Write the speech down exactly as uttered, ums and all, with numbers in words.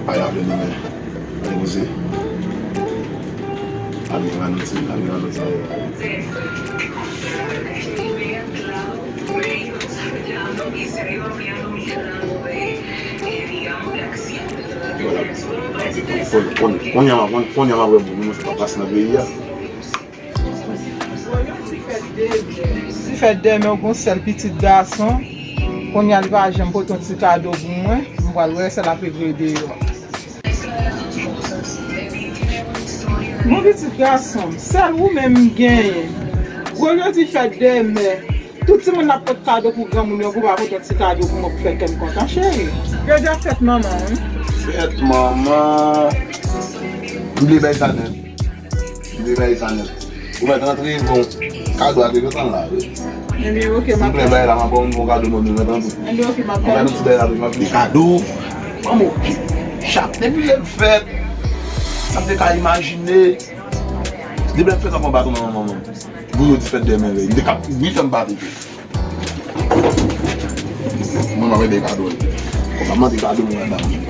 Ay, avle nou men. Ann poze. Al gen Vanotin, al gen Vanotin. Kounye a m ap wè moun, moun sa pa pase nan peyi a. Li fè dèmen, ou gon sèl pitit gason. Kounye a li pa janm pote yon ti kado pou mwen. M pral wè sa l ap regle deyò. Mon pitit gason, sèl ou menm m genyen. Gwo jodi fèt dèmen. Tout timoun ap pot kado pou granmoun yo, pou pa pot yon ti kado pou mwen pou fè kè m kontan, cheri. Jodi a fèt manman, wi. Fèt manman. M bliye bay sa nèt. M bliye bay sa nèt. Ou mèt rantre, bon, kado a te gentan la, wi. Ebyen, oke, m ap. M plen bay la, m ap ba w yon bon kado, non, m mèt rantre. Ebyen, oke, m ap. M ap bay yon ti bay la, m ap. De kado. Manman, chak depi lè l fèt, sa m te ka imajine. Depi lè l fèt, m ap pran baton nan manman. Gwo jodi fèt dèmen, wi. M te ka, wi, fè m pa pete. Mwen, m ap bay kado. Kòman mande kado, mwen, la, mwen,